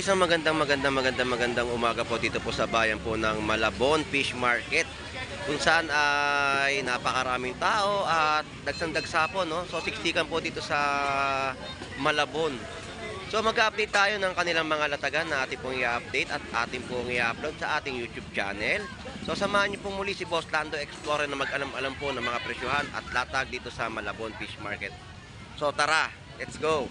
isang magandang umaga po dito po sa bayan po ng Malabon Fish Market, kung saan ay napakaraming tao at dagsang-dagsa po, no? So siksikan po dito sa Malabon. So mag-update tayo ng kanilang mga latagan na ating pong i-update at ating pong i-upload sa ating YouTube channel. So samahan niyo po muli si Boss Lando Explorer na mag-alam-alam po ng mga presyuhan at latag dito sa Malabon Fish Market. So tara, let's go!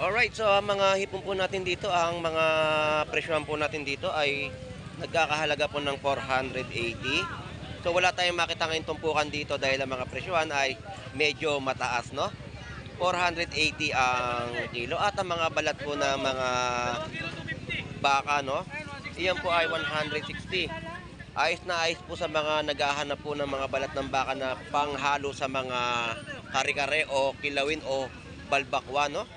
Alright, so ang mga hipon po natin dito, ang mga presyohan po natin dito ay nagkakahalaga po ng 480. So wala tayong makita ngayong tumpukan dito dahil ang mga presyohan ay medyo mataas, no? 480 ang kilo at ang mga balat po ng mga baka, no? Iyan po ay 160. Ayos na ayos po sa mga naghahanap po ng mga balat ng baka na panghalo sa mga kare-kare o kilawin o balbakwa, no?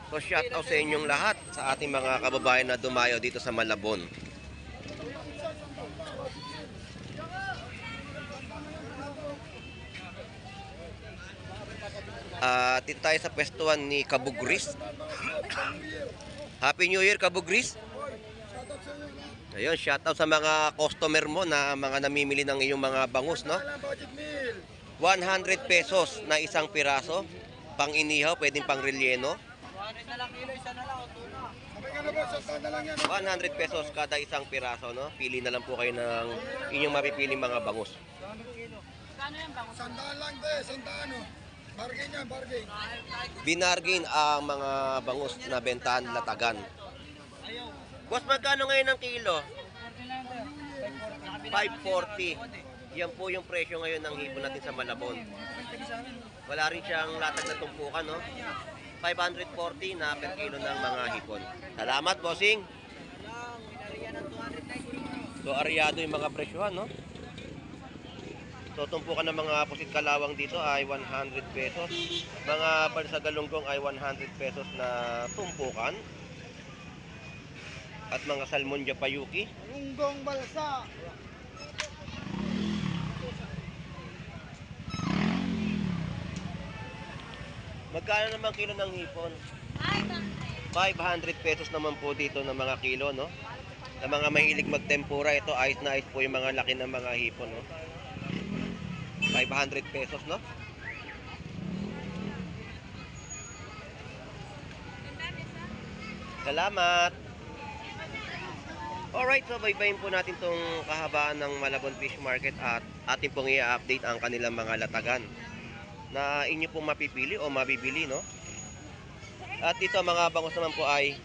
So shout out sa inyong lahat, sa ating mga kababayan na dumayo dito sa Malabon. Dito tayo sa pwestuhan ni Kabugris. Happy New Year, Kabugris. Ayun, shout out sa mga customer mo na mga namimili ng iyong mga bangus, no? 100 pesos na isang piraso, pang inihaw, pwedeng pang relleno. 100 pesos kada isang piraso, no? Pili na lang po kayo ng inyong mapipiling mga bangus. Sandaan lang, te. Sandaan, no? Bargain yan, bargain. Binargain ang mga bangus na bentahan latagan. Boss, magkano ngayon ang kilo? 540. Yan po yung presyo ngayon ng hipon natin sa Malabon. Wala rin siyang latag na tumpukan, no? 540 na per kilo ng mga hipon. Salamat, bossing. So, aryado yung mga presyohan, no? So, tumpukan ng mga pusit kalawang dito ay 100 pesos. Mga balsa galunggong ay 100 pesos na tumpukan. At mga salmon japayuki. Lunggong balsa. Magkano naman kilo ng hipon? 500 pesos naman po dito ng mga kilo, no? Ng mga mahilig magtempura, ito ayos na ayos po yung mga laki ng mga hipon, no? 500 pesos, no? Salamat! Alright, so baybayin po natin tong kahabaan ng Malabon Fish Market at atin pong i-update ang kanilang mga latagan na inyo pong mapipili o mabibili, no? At dito mga bangus naman po ay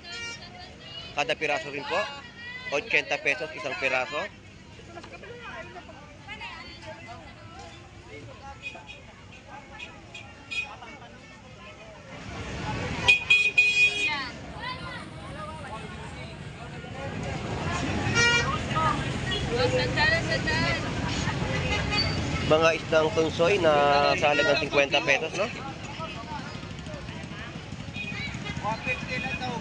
kada piraso rin po 80 pesos isang piraso. Mga isdang tunsoy na sa halagang 50 pesos, no? 150 na daw.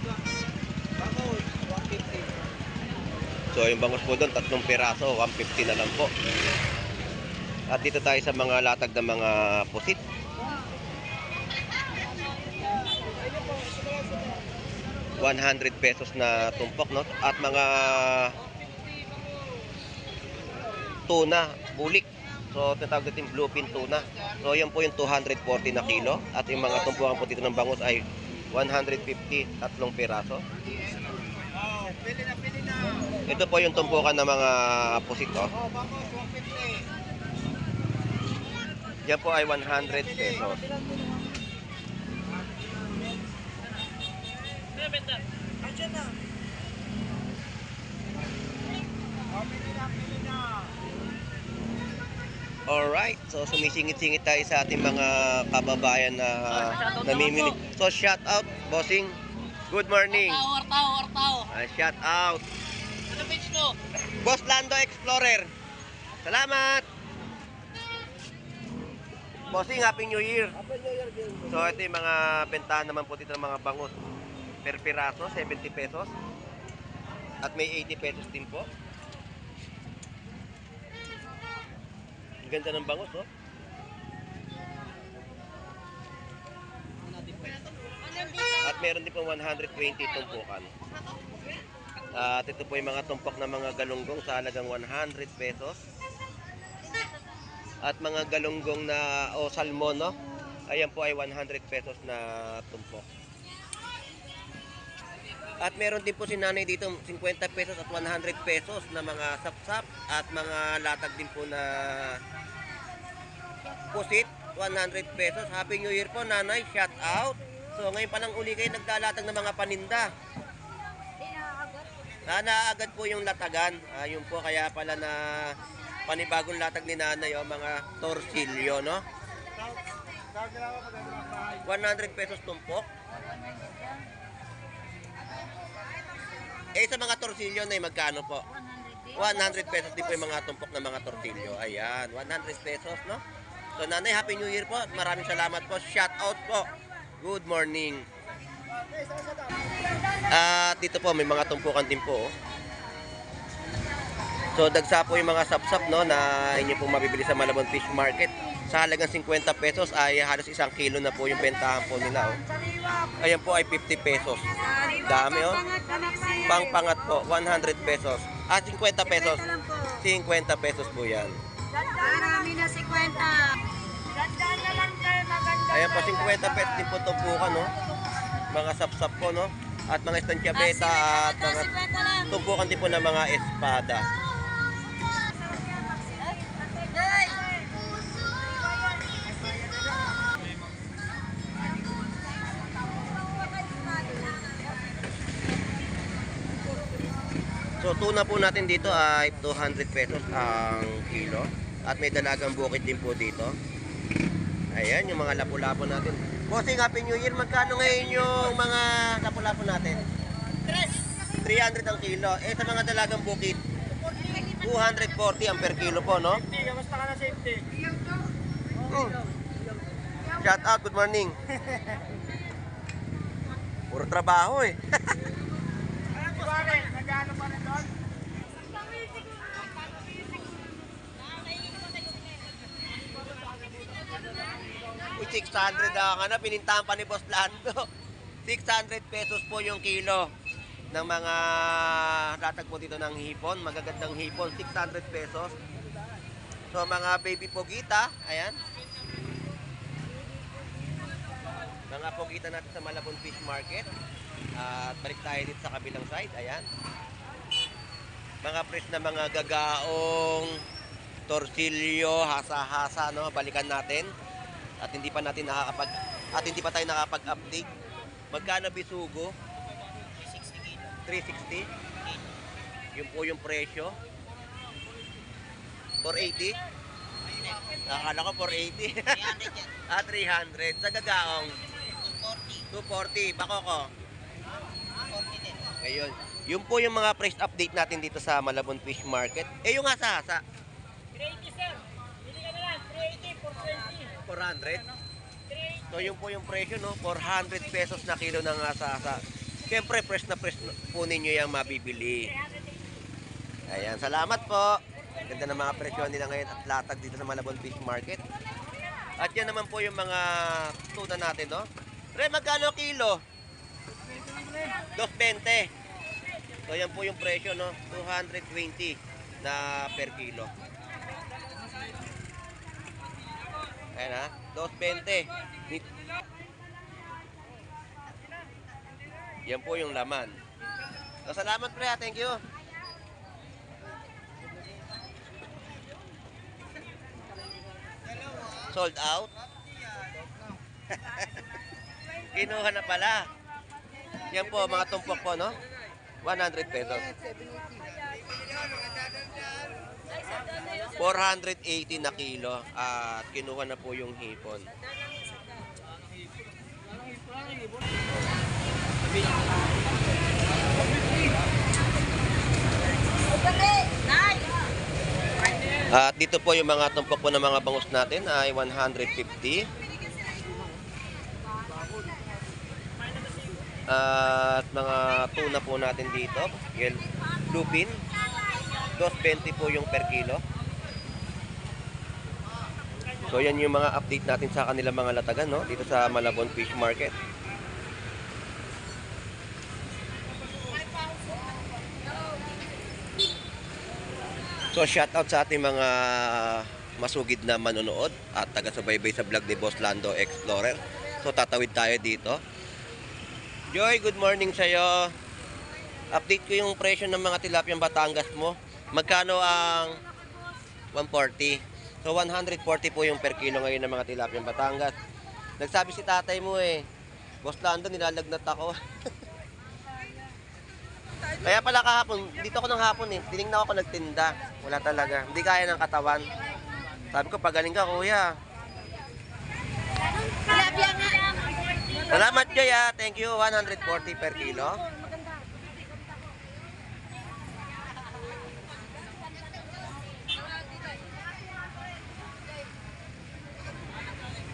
Bangus, 150. So yung bangus po doon, 3 piraso, 150 na lang po. At dito tayo sa mga latag ng mga pusit. ₱100 pesos na tumpok, no? At mga tuna, bulik. So, tinatawag natin bluefin tuna. So, yan po yung 240 na kilo. At yung mga tumpukan po dito ng bangus ay 150, 3 piraso. Oh, pili na. Ito po yung tumpukan ng mga pusit, oh. Oh, bangus, 150. Yan po ay 100 pesos. Andiyan na. Oh, pili na. Alright, so sumisingit-singit tayo sa ating mga kababayan na namimili. So shout out, bossing. Good morning. Wartaw. Shout out. Ano page mo? Boss Lando Explorer. Salamat. Bossing, Happy New Year. So ito yung mga bentahan naman po dito ng mga bangus. Per piraso, 70 pesos. At may 80 pesos din po. Ang ganda ng bangus, oh. At meron din po 120 tumpukan. At ito po yung mga tumpok na mga galunggong sa halagang 100 pesos. At mga galunggong na o salmon, no? Ayan po ay 100 pesos na tumpok. At meron din po si nanay dito 50 pesos at 100 pesos na mga sapsap at mga latag din po na pusit, 100 pesos. Happy New Year po nanay, shout out. So ngayon pa lang uli kayo naglalatag ng mga paninda. Naagad po yung latagan. Yun po kaya pala na panibagong latag ni nanay o mga torsilyo, no? 100 pesos tumpok. Sa mga torsilyo na magkano po? 100 pesos din po yung mga tumpok na mga torsilyo. Ayan, 100 pesos, no? So nanay, Happy New Year po. Maraming salamat po. Shout out po. Good morning. At dito po may mga tumpukan din po. So dagsa po yung mga sapsap, no, na inyo pong mabibili sa Malabon Fish Market. Sa halagang 50 pesos ay halos 1 kilo na po yung bentahan po nila. Ayan po ay 50 pesos. Dami, oh. Pangpangat po, 100 pesos. 50 pesos. 50 pesos po yan. Marami na 50. Ganda na lang kayo, maganda. Ayan po, 50 pesos din po tumpukan, no? Mga sapsap po, no? At mga estantyabeta at mga tumpukan din po ng mga espada. So tuna po natin dito ay 200 pesos ang kilo. At may dalagang bukid din po dito. Ayan, yung mga lapu-lapu natin. Bossing, Happy New Year. Magkano ngayon yung mga lapu-lapu natin? 300 ang kilo. Sa mga dalagang bukid, 240 ang per kilo po, no? Kamusta ka na safety? Shout out, good morning. Puro trabaho eh. Pare, nag-ano pa rin doon? Uy, 600 na pinintahan pa ni Boss Lando. 600 pesos po yung kilo ng mga latag po dito ng hipon. Magagandang hipon, 600 pesos. So mga baby pogita, ayan. Mga pogita natin sa Malabon Fish Market. At balik tayo dito sa kabilang side, ayan. Mga fresh na mga gagaong, torsilyo, hasa-hasa, no? Balikan natin. At hindi pa tayo nakakapag-update. Magkano bisugo? 360. Yun po yung presyo. 480. Nakakala ko 480. 300. Sa gagaong 240. Bakoko 40 din. ngayon. Yun po yung mga price update natin dito sa Malabon Fish Market. Yung hasa-hasa 380 sir. Hindi ka na lang. 380, 420. 400. So yun po yung presyo, no? 400 pesos na kilo ng hasa-hasa. Siyempre, fresh na po ninyo yung mabibili. Ayan, salamat po. Ganda ng mga presyo nila ngayon at latag dito sa Malabon Fish Market. At yan naman po yung mga tuna natin, no? Pre, magkano kilo? 220. So yan po yung presyo, no? 220 na per kilo. Ayan ha, 220. Yan po yung laman. So, salamat pre ha, thank you. Sold out? Kinuha na pala. Yan po, mga tumpok po, no? 100 pesos. 480 na kilo at kinuha na po yung hipon. At dito po yung mga tumpok po ng mga bangus natin ay 150. At mga tuna po natin dito, bluefin. 2.20 po yung per kilo. So yan yung mga update natin sa kanilang mga latagan, no? Dito sa Malabon Fish Market. So shoutout sa ating mga masugid na manonood at taga-subaybay sa vlog ni Boss Lando Explorer. So tatawid tayo dito. Joy, good morning sa'yo. Update ko yung presyo ng mga tilapiyang Batangas mo. Magkano ang 140? So 140 po yung per kilo ngayon ng mga tilapiyang Batangas. Nagsabi si tatay mo Boss Lando, nilalagnat ako. Kaya pala kahapon, dito ako ng hapon tinignan ako nagtinda. Wala talaga, hindi kaya ng katawan. Sabi ko, pagaling ka kuya. Salamat Joy thank you. 140 per kilo.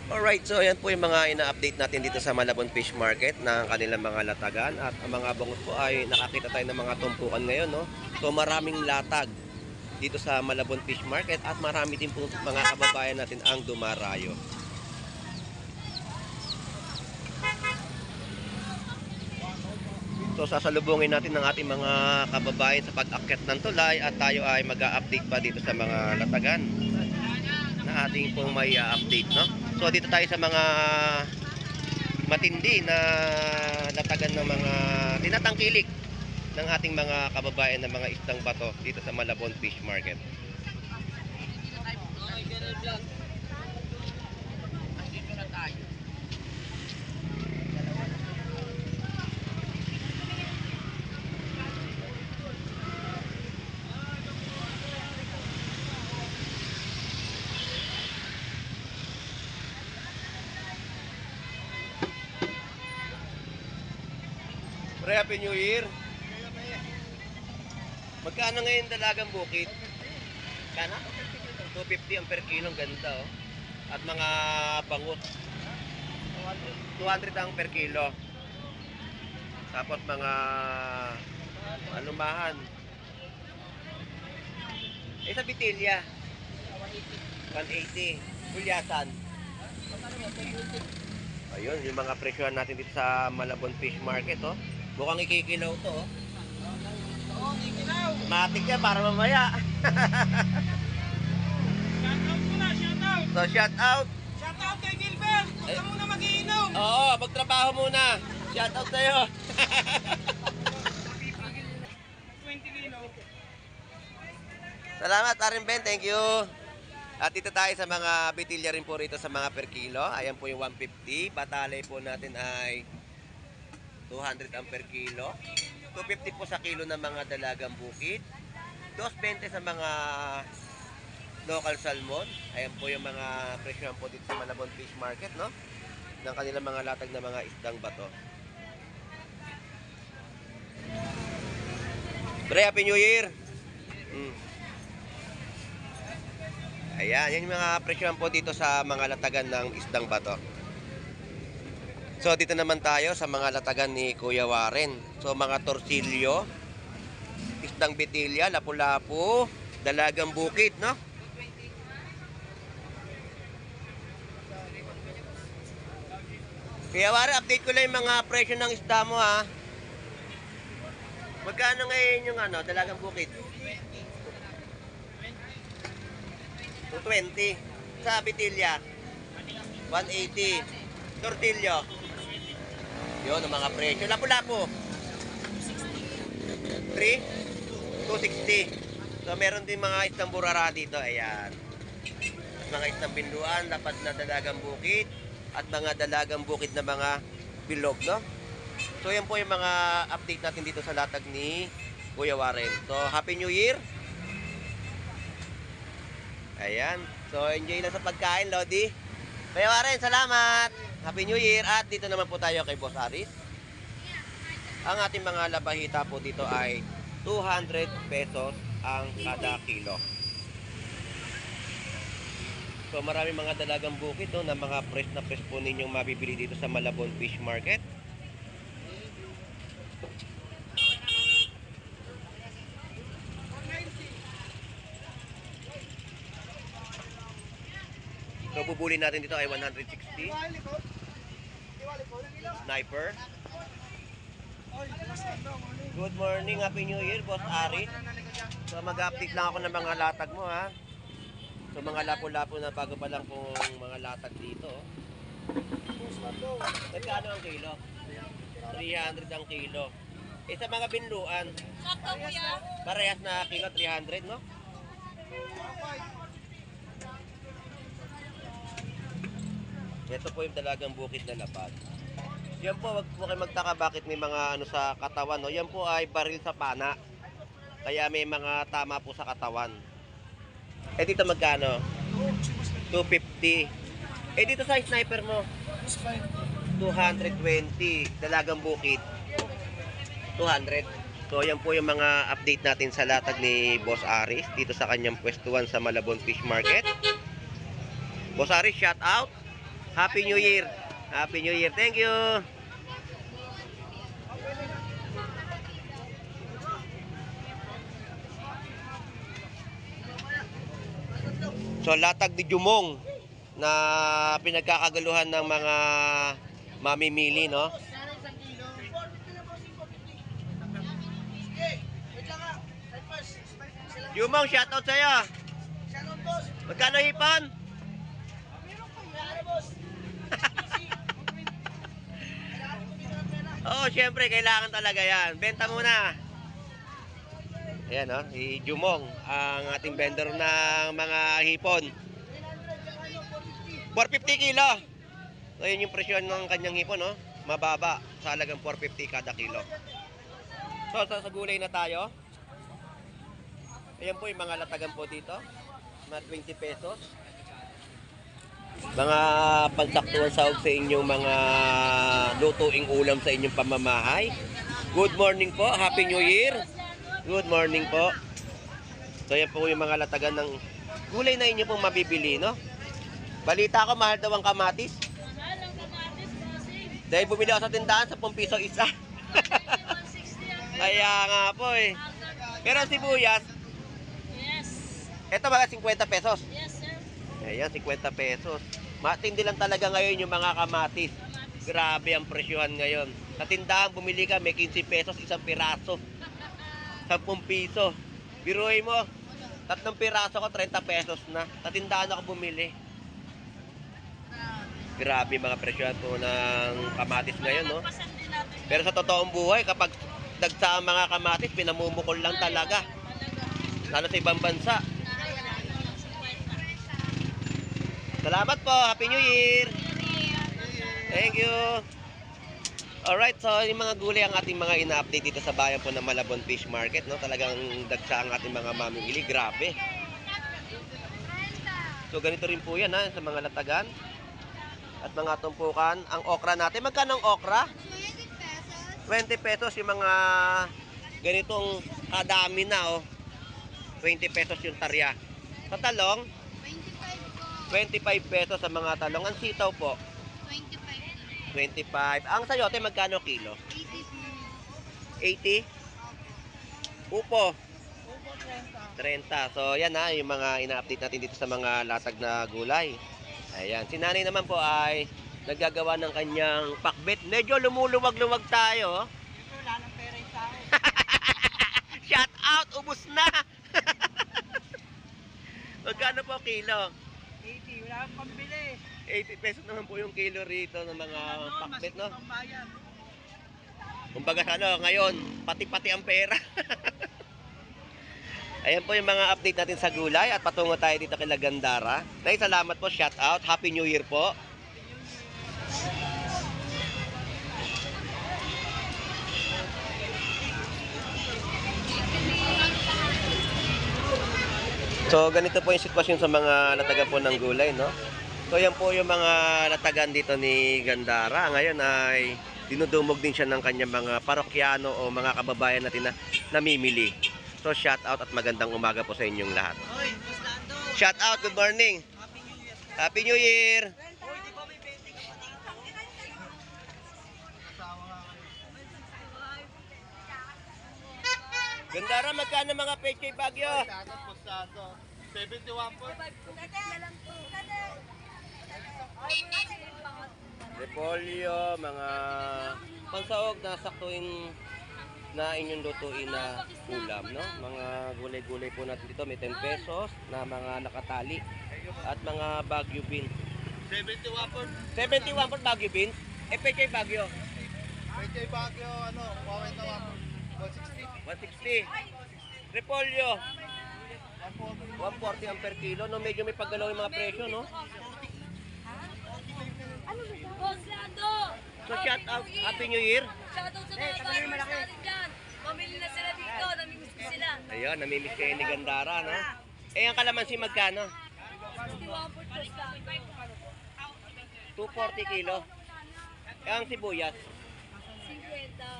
Alright, so yan po yung mga ina-update natin dito sa Malabon Fish Market ng kanilang mga latagan. At ang mga bangus po ay nakakita tayo ng mga tumpukan ngayon, no? So maraming latag dito sa Malabon Fish Market at marami din po mga kababayan natin ang dumarayo. So sasalubungin natin ng ating mga kababayan sa pag-akyat ng tulay at tayo ay mag-a-update pa dito sa mga latagan na ating pong may update, no? So dito tayo sa mga matindi na latagan ng mga tinatangkilik ng ating mga kababayan ng mga isdang bato dito sa Malabon Fish Market. Happy New Year! Magkano ngayon dalagang bukid? Kana? 250 ang per kilo, ganda At mga bangus 200 ang per kilo. Tapos mga alumahan. Sa bitilya 180. Kulyasan. Ayun, yung mga presyohan natin dito sa Malabon Fish Market, Mukhang ikikilaw to, Oo, ikilaw. Matik yan para mamaya. Shoutout muna, shoutout. So, shout out. Shoutout kay Gilbert. Huwag ka muna magiinom. Oo, magtrabaho muna. Shout out sa'yo. 20 kilo. Salamat, Arin Ben. Thank you. At dito tayo sa mga bitilya rin po rito sa mga per kilo. Ayan po yung 150. Patalay po natin ay 200 ang per kilo. 250 po sa kilo ng mga dalagang bukid. 220 sa mga local salmon. Ayan po yung mga presyo po dito sa Malabon Fish Market, no? Ng kanilang mga latag na mga isdang bato. Pre, Happy New Year! Ayan, yan yung mga presyo po dito sa mga latagan ng isdang bato. So dito naman tayo sa mga latagan ni Kuya Warren. So mga torsilyo, isdang bitilya, lapu-lapu, dalagang bukid, no? Kuya Warren, update ko lang yung mga presyo ng isda mo, ha? Magkano ngayon yung dalagang bukid? 220. Sa bitilya 180. Tortilyo yun ang mga presyo. Lapu-lapu 260. So meron din mga isdang burara dito. Ayan, mga isdang pinduan, dapat na dalagang bukid at mga dalagang bukid na mga bilog, no? So yan po yung mga update natin dito sa latag ni Kuya Warren. So Happy New Year. Ayan, so enjoy lang sa pagkain, Lodi. Kuya Warren, salamat. Happy New Year. At dito naman po tayo kay Boss Aris. Ang ating mga labahita po dito ay 200 pesos ang kada kilo. So marami mga dalagang bukid na mga fresh na fresh po ninyong mabibili dito sa Malabon Fish Market. So bubuli natin dito ay 160. Sniper. Good morning, Happy New Year, Boss Ari. So mag-update lang ako ng mga latag mo ha. So mga lapo-lapo na bago pa lang pong mga latag dito. Nagkano ang kilo? 300 ang kilo. Eh sa mga binluan, Sakto kuya. parehas na kilo 300, no? Ito po yung talagang bukid na lapad. Yan po, wag po kayo magtaka bakit may mga ano sa katawan, no? Yan po ay baril sa pana. Kaya may mga tama po sa katawan. Eh dito magkano? 250. Eh dito sa sniper mo? 220. Dalagang bukid. 200. So yan po yung mga update natin sa latag ni Boss Aris dito sa kanyang pwestuhan sa Malabon Fish Market. Boss Aris, shout out. Happy New Year. Happy New Year. Thank you. So latag ni Jumong na pinagkakagaluhan ng mga mamimili, no? Jumong, shout out sa'yo. Magkano hipon? Oo, syempre, kailangan talaga yan. Benta muna. Ayan, no? Si Jumong, ang ating vendor ng mga hipon. 450 kilo. So, yun yung presyon ng kanyang hipon, no? Mababa, sa halagang 450 kada kilo. So, sa gulay na tayo. Ayan po yung mga latagan po dito. Mga 20 pesos. Mga pansaktuhan sahog sa inyong mga lutuing ulam sa inyong pamamahay. Good morning po. Happy New Year. Good morning po. So yan po yung mga latagan ng gulay na inyo pong mabibili, no? Balita ko, mahal daw ang kamatis. Mahal ang kamatis, bossing. Dahil bumili ako sa tindahan, 10 piso isa. 160 ang Kaya nga po eh. Pero ang sibuyas, Yes. ito mga 50 pesos. Yes, sir. Ayan, 50 pesos. Matindi lang talaga ngayon yung mga kamatis. Grabe ang presyohan ngayon. Sa tindahan, bumili ka, may 15 pesos, isang piraso. 10 piso. Biruin mo, 3 piraso ko, 30 pesos na. Sa tindahan ako bumili. Grabe mga presyohan po ng kamatis ngayon, no? Pasan din natin. Pero sa totoong buhay, kapag dagsa ang mga kamatis, pinamumukol lang talaga. Lalo sa ibang bansa. Salamat po. Happy New Year. Thank you. Alright, so yung mga gulay ang ating mga ina-update dito sa bayan po ng Malabon Fish Market, no? Talagang dagsa ang ating mga mamimili. Grabe. So ganito rin po yan, ha, sa mga latagan at mga tumpukan. Ang okra natin, magkano ang okra? 20 pesos yung mga ganitong kadami na, oh. 20 pesos yung tarya. Sa talong, 25 pesos sa mga talong. Ang sitaw po, 25. Ang sayote, magkano kilo? 80. Upo, 30. So yan ha, yung mga ina-update natin dito sa mga latag na gulay. Ayan, si nanay naman po ay naggagawa ng kanyang pakbet. Medyo lumuluwag-luwag tayo. Wala nang pera yung tao. Shout out, ubus na. Magkano po kilo? 80, wala kang pambili. 80 pesos naman po yung kilo rito ng mga pakbet, no? Pambayan. Kumbaga ano, ngayon, pati-pati ang pera. Ayan po yung mga update natin sa gulay at patungo tayo dito kay Gandara. Nay, salamat po, shout out. Happy New Year po. So, ganito po yung sitwasyon sa mga latagan po ng gulay, no? So, yan po yung mga latagan dito ni Gandara. Ngayon ay dinudumog din siya ng kanyang mga parokyano o mga kababayan natin na namimili. So, shout out at magandang umaga po sa inyong lahat. Hoy, Boss Lando. Shout out, good morning. Happy New Year. Happy New Year. Hoy, di ba may 20 ka pa dito? Asawa nga kayo. Gandara, magkano mga pechay bagyo? Posado. 71 po. repolyo, mga pansaog na saktuin na inyong lutuin na ulam, no? Mga gulay-gulay po natin dito, may 10 pesos na mga nakatali at mga Baguio beans. 71 po. 71 po Baguio beans. Pechay Baguio. Pwede Baguio, ano, Wawenta po. 160. 160. Repolyo. 140 ang per kilo, no? Medyo may paggalaw yung mga presyo, no? Boss Lando! So shout out, Happy New Year. Shoutout sa mga followers natin dyan. Pamili na sila dito, namimiss ko sila. Ayun, namimiss kayo ni Gandara, no? Eh, ang kalamansi magkano? 61 for just lang. 240 kilo. Eh, ang sibuyas,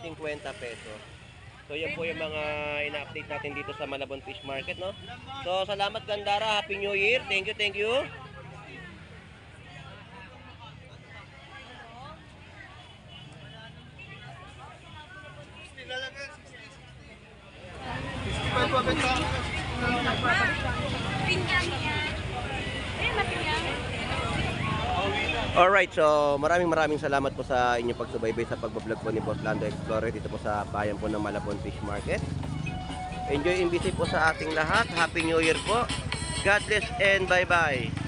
50. 50 pesos. So, yan po yung mga ina-update natin dito sa Malabon Fish Market, no? So, salamat Gandara. Happy New Year. Thank you, thank you. Pinyang yan. Eh, mapinyang. Alright, so maraming salamat po sa inyong pagsubaybay sa pagbablog po ni Boss Lando Explorer dito po sa bayan po ng Malabon Fish Market. Enjoy and visit po sa ating lahat. Happy New Year po. God bless and bye-bye.